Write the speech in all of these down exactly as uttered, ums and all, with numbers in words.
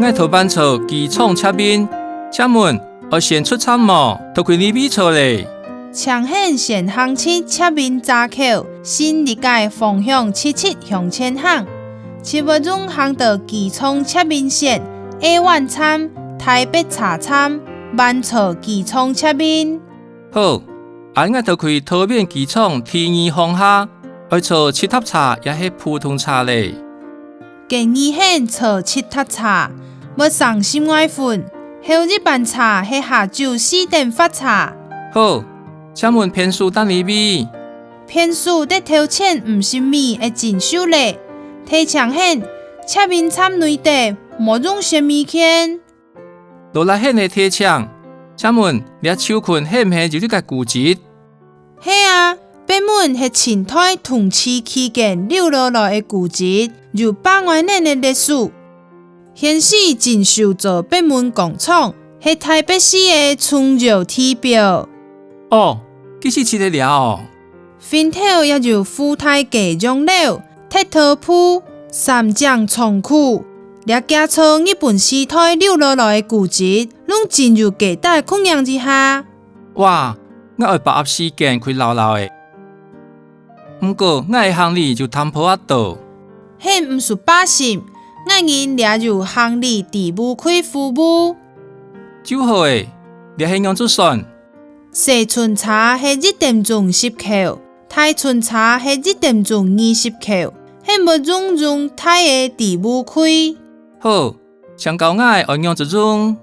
𠊎頭擺坐機場捷運，請問愛先出站無？就去哪位坐咧？請你先行去捷運閘口，順這个方向直直向前行，就會用行到機場捷運線A one站、台北車站，換坐機場捷運。 好，恁𠊎就去桃園機場第二航廈，愛坐直達車也係普通車咧？建議你坐直達車，會省十外分，後一班車係下晝四點發車。好，請問便所在哪位？便所在頭前五十米个正手咧，提醒你，捷運站內底無用食物件。 勞力你个提醒，請問這就近係毋係有一个古蹟？係啊，北門係清代統治期間留落來个古蹟，有百外年个歷史。現時正手做北門廣場，係台北市个重要地標。哦，佢就在這哦。 脣頭也有福大街洋樓、鐵道部、三井倉庫，這幾座日本時代留落來个古蹟，攏真有價值去䀴一下。哇，𠊎愛把握時間去尞尞仔。毋過，𠊎个行李有淡薄仔多。你毋使擔心，𠊎人這有行李置物櫃服務。就好咧，這係仰子算？ 細賰車係一點鐘十箍，大賰車係一點鐘二十箍，你會用用大个置物櫃。好，請教𠊎愛仰子用？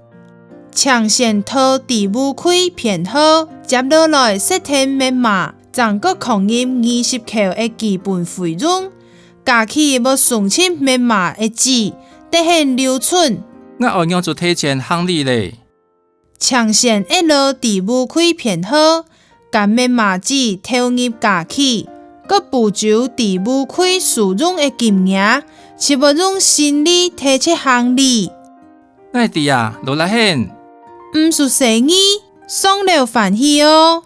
請先討置物櫃編號，接落來設定密碼，正過囥入二十箍个基本費用，加起會送出密碼个紙，得你留存。𠊎愛仰子提錢行李咧？ 請先揤落置物櫃編號，將密碼紙投入加起，過補足置物櫃使用个金額，就會用順利提出行李。𠊎知啊，勞力你。毋使細義，爽了歡喜哦！